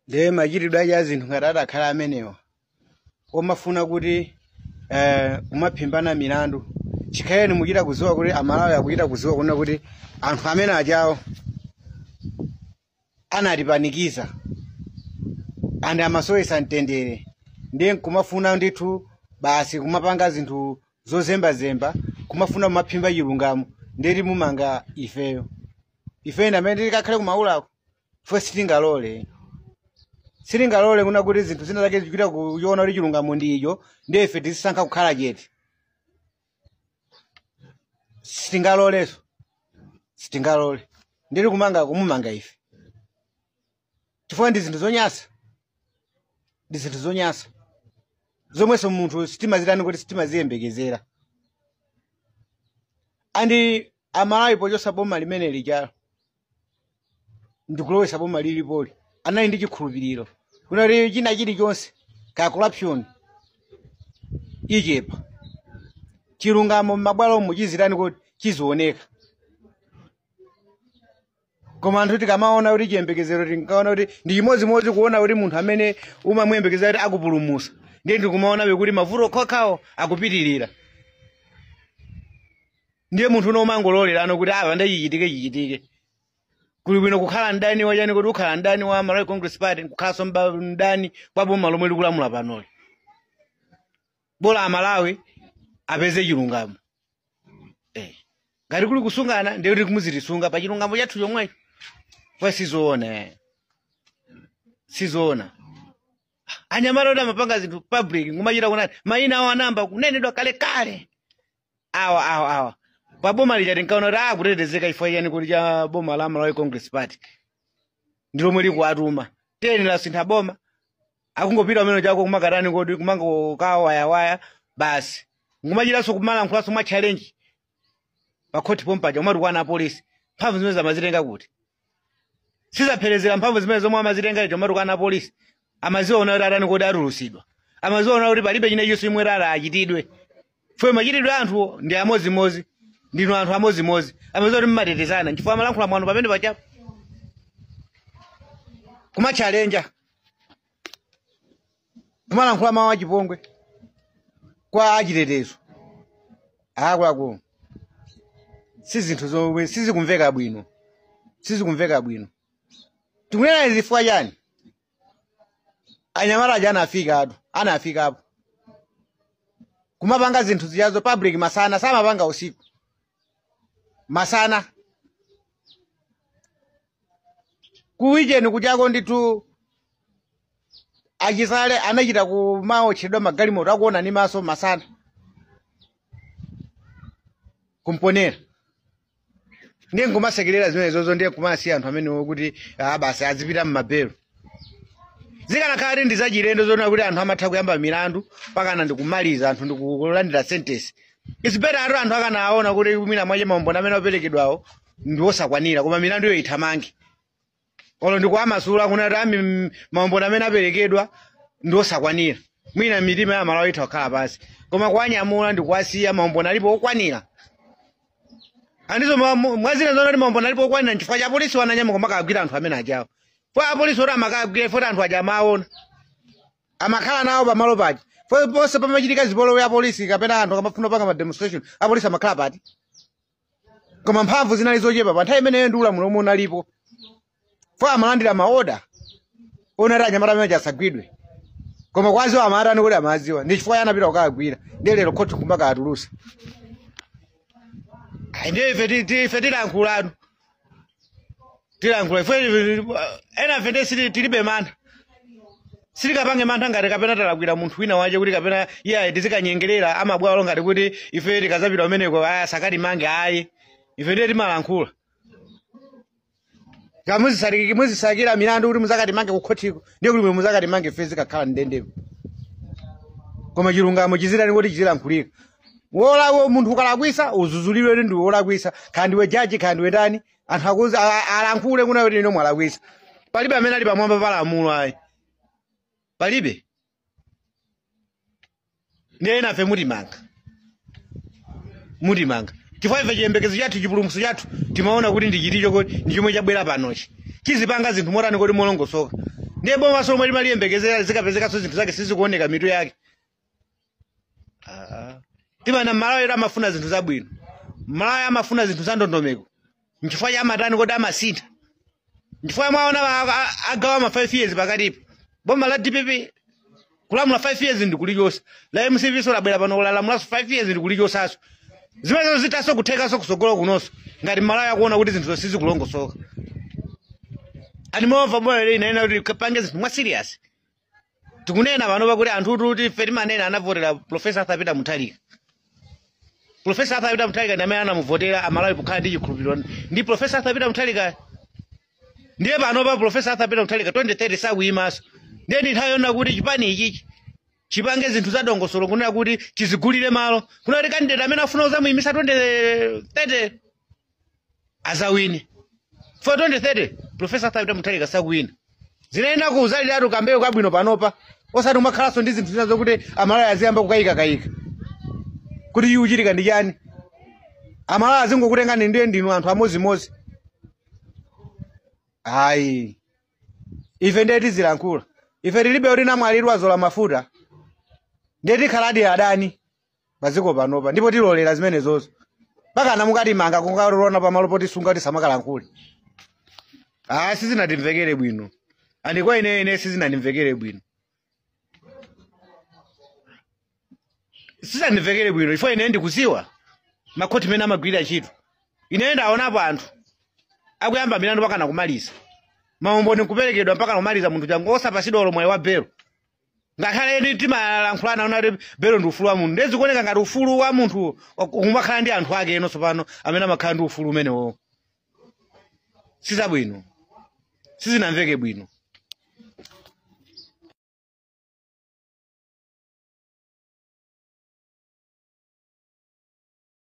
Ndiye machitidwe aja zinthu ngati adakhala amenewa omafuna kuti kumaphimbana milandu, chikhaleni muchita kuziwa kuti Amalawi akuchita kuziwa kuona kuti anthu amene ajawo anatipanikiza and amasowesa mtendere, ndiye nkumafuna ndithu basi kumapanga zinthu zozembazemba, kumafuna kumaphimba chilungamo, ndiye mumanga ifeyo. Ifeyo ndi amene tikakhale kumaulako, ife sitingalole. Sitingalole kuna kuti zinthu zina zake zikuchita kuchiona kuti chilungamo ndi icho, ndiye ife tizisankha kukhala chete. Sitingaloleso, sitingalole. Ndiri kumanga kumumanga ife chifukwa ndi zinthu zonyasa, ndi zinthu zonyasa zomwenso munthu sitimazitani kuti sitimaziyembekezera. Andi Amalawi pochosa boma limene lijalo ndikulowesa boma lilipoli, anali ndi chikhulupiriro kunati china chilichonse ka corruption ichepa, chilungamo m'mabwalo chizitani kuti chizioneka. Koma anthu tikamaona kuti chiyembekezero, tinkaona kuti ndi chimodzimodzi kuona kuti munthu amene umamuyembekezera kuti akupulumusa, ndiye ndikumaonabe kuti mavuto okhokhawo akupitirira, ndiye munthu uno umangololerano kuti apa ndiye chichitike chichitike. Kuli bwino kukhala mdani wachani kuti ukhala mdani wa Malawi Congress Party, nkukhalanso mdani kwa boma lomwe likulamula panoli. Bola Amalawi apeze chilungamo. Ngati kuli kusungana ndiye kuti kumuzitisunga pa chilungamo chathu chomwecho. Kwa sizoona. Sizoona. Anyamata oti amapanga zinthu public ngumachita kunati mayina awo anamba kunenedwa kalekale. Awa awa awa. Pa boma lija tinkaona kuti akutetezeka chifukwa chani kuti cha boma la Malawi Congress Party ndi lomwe likuwatuma. Tiyeni lasintha boma, akungopita umene chako kumakatani kodi kumangokawa wayawaya basi. Ngumachitanso kumalankhulaso mwa challenge pa khoti pompaja umatukwana apolisi. Mphamvu zimene amazitenga kuti sizapherezera mphamvu zimene zomwe amazitenga icho umatukwana apolisi. Amaziona kuti atani kodi atulusidwa, amaziona kuti palibe china chonse chimwe rara achitidwe. Fwe machitidwe anthu ndi amozimozi, ndinu anthu amozimozi, amaziona kuti mmatetezana chifukwa amalankhula mwano pamene pachapo kumachalenja kumalankhula mawu achipongwe kwa achitetezo. Akuluakulu, si zinthu zomwe sizikumveka bwino, sizikumveka bwino. Tikunena izi chifukwa chani? Anyamata aja anafika atu, anafikapo kumapanga zinthu ziyazo public masana, samapanga usiku, masana kuwicheni kuchako ndithu. Achisale anachita kumaotchedwa magalimoto akuona ni maso masana kumponera, ndiye nkumasekerera zimene zozo, ndiye nkumasiya anthu amenewo kuti basi azipita mmabelo. Zikanakhala kuti ndi zachilendo zoona kuti anthu amatha kuyamba milandu pakana ndikumaliza anthu ndikulandira sentence, it's better atu anthu akanaona kuti mwina mwache maumboni amene aperekedwawo ndi osakwanira, koma milandu iyo ithamange. Olo ndikuwamasula kuna kuti ami maumboni amene aperekedwa ndi osakwanira, mwina mitima ya Malawi itha kukhala pansi, koma kuwanyamula ndikuwasiya maumboni alipo okwanira. Andizo mwazina zoona kuti maumboni alipo okwanira nchifukwa cha polisi wananyamuka kumakagwira anthu amene ajawo. Fo apolisi oti amakagwira foti anthu aja amaona, amakhala nawo pamalo paja. Fo ponse pamachitika zipolowe apolisi kapena anthu akamafuna kupanga ma demonstration apolisi amakhala pati, koma mphamvu zinali zochepa pa nthawi imeneyo ndi ulamuliro omwe unalipo. Fo amalandira maoda ona kuti anyamata amene asagwidwe, koma kwaziwa amatani kuti amaziwa, ndi chifukwa anapita kukagwira. Ndiye lero khoti kumakatulusa. Ayi, ndiye ife tilankhulatu, tilankhula ife ena ife ndiye tilibe mantha, sitikapange mantha ngati kapena talakwira munthu wina wache kuti kapena iye ayi tizikanyengerera amabwalo ngati kuti ife tikazapita kumeneko aya sakati mange. Ayi, ife ndiye timalankhula. Muzisakira milandu kuti muzakati mange kukhotiko, ndiye kuti muzakati mange ife zikakhala ndendemo, koma chilungamo chizitani kuti chizilankhulika. Wolawo munthu ukalakwisa uzuzulidwe ndi wolakwisa, kaya ndiwe jaji, kaya ndiwe ndani, anthu akuzi alankhule kuna kuti ino mwalakwisa. Palibe amene ali pamwamba pa lamulo, ayi, palibe. Ndiye nafe mutimanga, mutimanga chifukwa ife chiyembekezo chathu, chipulumutso chathu, timaona kuti ndi chiticho, kodi ndi chomwe chabwera panochi chizipanga zinthu motani kodi molongosoka. Ndiye bomaso lomwe timaliyembekezera zikapezekanso zinthu zake sizikuoneka mitu yake. Ah. Timana Malawi yetu amafuna zinthu zabwino, Malawi amafuna zinthu za ndondomeko. Nchifukwa cha amatani kodi amasintha? Nchifukwa mwaona agawa ma 5 years pakatipo. Boma la DPP kulamula 5 years ndikulichosa, la MCP so labwera pano kulalamulaso 5 years ndikulichosaso. Zimenezo zitaso kuthekaso kusogolo kunonso ngati Malawi akuona kuti zinthu sizikulongosoka. Animova boma lero inaena kuti pange zinthu mwa serious. Tikunena pano pakuti anthu kuti ife timanena anavotera Professor Arthur Peter Mutharika. Professor Arthur Peter Mutharika ndi amene anamuvotera Amalawi kukhala ndi chikhulupiriro ndi Professor Arthur Peter Mutharika. Ndiye pano pa Professor Arthur Peter Mutharika 2030 sakuyimaso. Ndiye ndi nthawi yona kuti chipani ichichi chipange zinthu za dongosolo, kunena kuti chizigulire malo, kunena kuti candidate amene afuna kuzamuyimisa 2030 azawine. For 2030 Professor Arthur Peter Mutharika sakuwina. Zinaena kuuzaliratu kambeyo kabwino panopa, osati umakhalanso ndi zinthu zina zokuti Amalawi aziyamba kukayikakayika kuti iyu uchitika ndi chani. Amalawi azingokutengani ndiye ndinu anthu amozimozi. Ayi, ife ndiye tizilankhula. Ife tilibe kuti namwalidwa azola mafuta, ndiye tikhaladi adani paziko panopa, ndipo tilolera zimenezozo pakana mukatimanga kungalona pamalo potisunga kuti samakalankhule. Ah, sizinatimvekere bwino. Andi kwa ine, ine sizinandimvekere bwino, sizinandimvekere bwino ifo. Ine ndikuziwa makhoti mene amagwirira ntchito. Ine ndaonapo anthu akuyamba milandu pakana kumaliza, maumboni nkuperekedwa mpaka kumaliza, munthu changu osapasidwa olo mwayi wa belo. Ngakhale eni timalankhulana ona kuti belo ndi ufulu wa munthu, ndiye zikuoneka ngati ufulu wa munthu umakhala ndi anthu ake enonso pano amene amakhala ndi ufulu umenewo. Sizabwino, sizinamveke bwino.